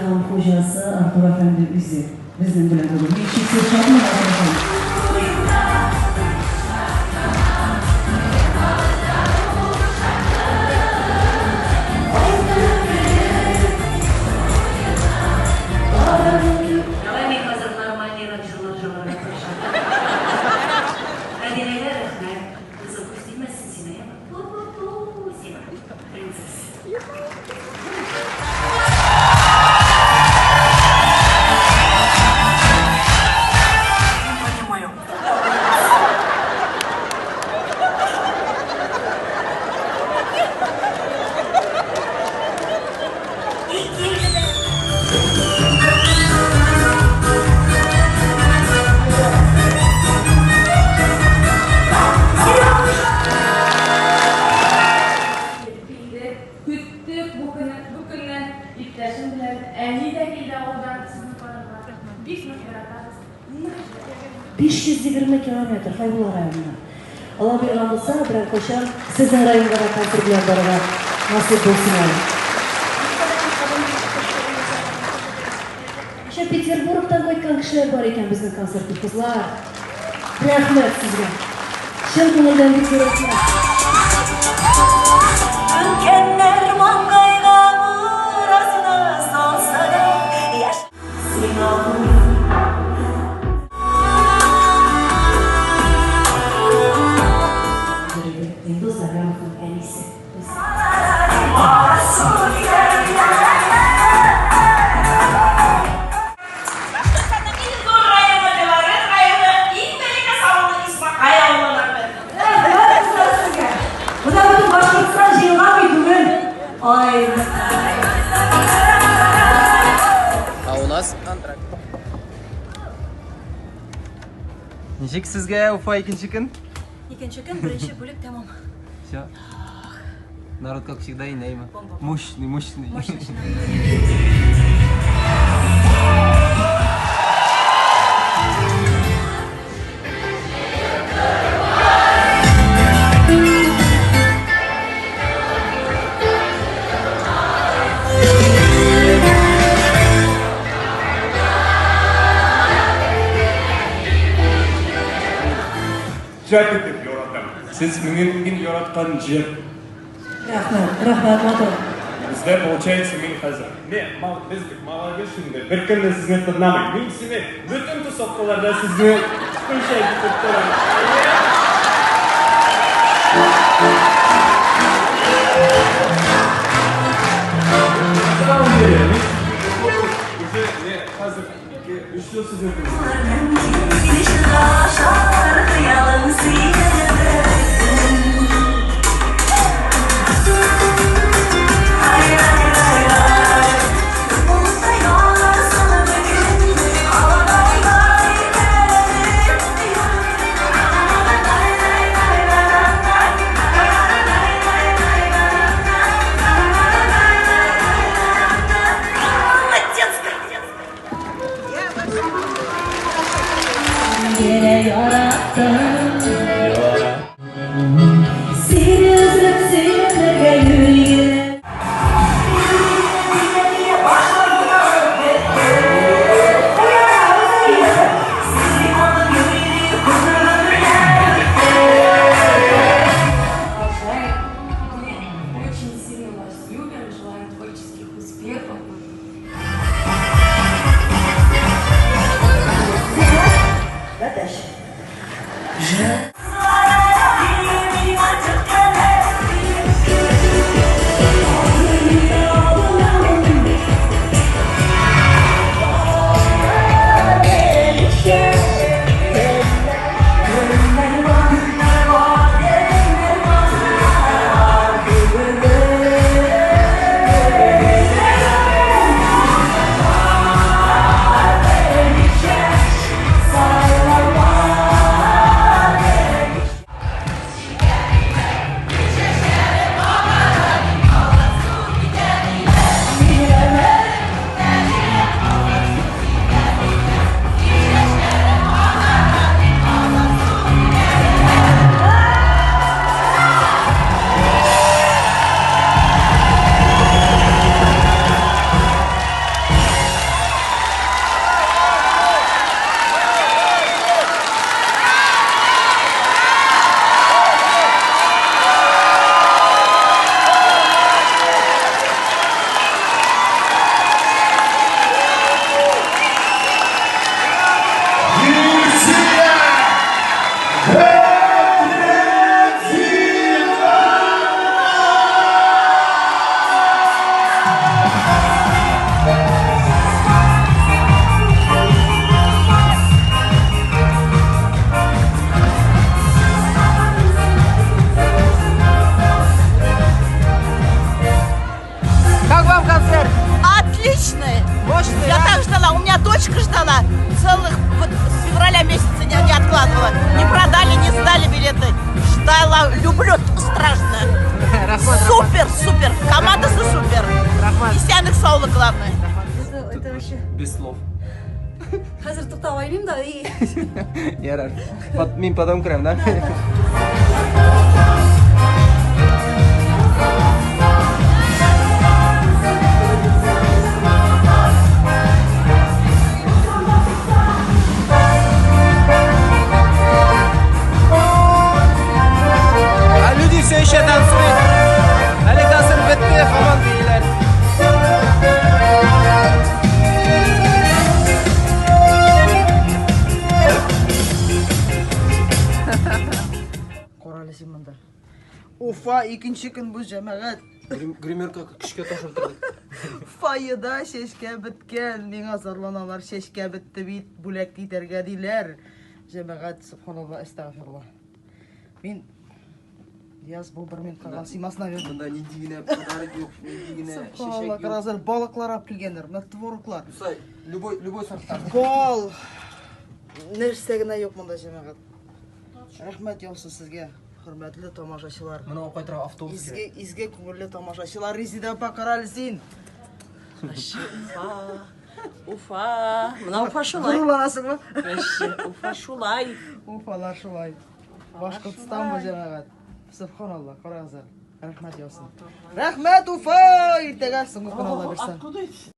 һәм хуҗасы Артур әфәнде үзе безнең белән бүген. Мин чиксез шатмын, Артур әфәнде. Давай мин хәзер нормальныйрак җырлар җырларга тырышам. Мәдинәгә рәхмәт. Кызым, күз тимәсен сиңа, яме. Пу-пу-пу сиңа, принцесса. Не понимаю. Килде, көттек бу көнне, бу көнне иптәшем белән әни дә килде авылдан сезне карарга. Бик нык яратабыз. Нык 520 километр Хәйбулла районына. Алла боерган булса, берәр кайчан сезнең районга да концерт белән барырга насыйп булсын әле. Кичә Петербургтан кайткан кешеләр бар икән безнең концертта, кызлар. Рәхмәт сезгә. Чын күңелдән бик зур рәхмәт. Өлкәннәр маңгайга буразна салса да, яшь сиңа Илдус Заряновның әнисе. Башкортстанның иң зур районы Белорет районы, иң бәләкәс авылы Исмакай авылыннан без. Рәхмәт, кызлар, сезгә. Менә бөтен Башкортстан җыелган бит бүген. Ай. А у нас антракт. Ничек сезгә Уфа икенче көн? Икенче көн, беренче бүлек тәмам. Все. Народ, как всегда, и Нейма. Мощный, мощный. Иҗат итеп яратам. Сез минем иң яраткан җыр. Рәхмәт, рәхмәт, матур. Бездә получается мин хәзер. Не, мал, без бит молодежь инде. Беркем дә сезне тыңламый. Мин сине бөтен тусовкаларда сезне включать итеп торам. На самом деле, мин уже не хәзер ике, өч ел сезне тыңлыйм. Молодец! Генә яраттым. Сине өзеп сөенергә юри генә. Продолжаем. Мы очень сильно вас любим, желаем творческих успехов. Бәтәч. Мощный. Мощный, Я а? так ждала. У меня дочка ждала. Целых вот с февраля месяца не откладывала. Не продали, не сдали билеты. Ждала. Люблю страшно. Рәхмәт, Супер, супер. Командасы супер. Рәхмәт. Исәнлек-саулык главное. Это, это вообще... Без слов. Хәзер туктап уйлыйм да и Ярар. Мин потом керәм, да? А люди все еще танцуют. Әле концерт бетте, һаман бииләр. Карале син монда. Уфа икенче көн бу җәмәгать. Гримерка көчкә ташып торды. Фойеда чәчкә беткән, миңа зарланалар, чәчкә бетте бит, бүләк итәргә диләр. Җәмәгать, субханалла, әстәгъфирулла. Мин Яз бу бер минутка гына сыймас, наверное. Монда нинди генә подарок юк, нинди генә чәчәк Субханалла, юк. карагыз әле, балыклар алып килгәннәр, менә твороглар. Дуслар, любой, любой сорттан. Бал! Нәрсә генә юк монда, җәмәгать. Рәхмәт яусын сезгә, хөрмәтле тамашачылар. Моны алып кайтырга автобус Изге, кирәк. изге күңелле тамашачылар, Резеда апа, карале син. Уфа. Уфа. Менә Уфа шулай. Горурланасыңмы? Уфа шулай. Уфалар шулай. Башкортстан бу җәмәгать. Субханалла, карагыз әле. Рәхмәт яусын. Рәхмәт, Уфа! Иртәгә соңгы көн Алла бирсә.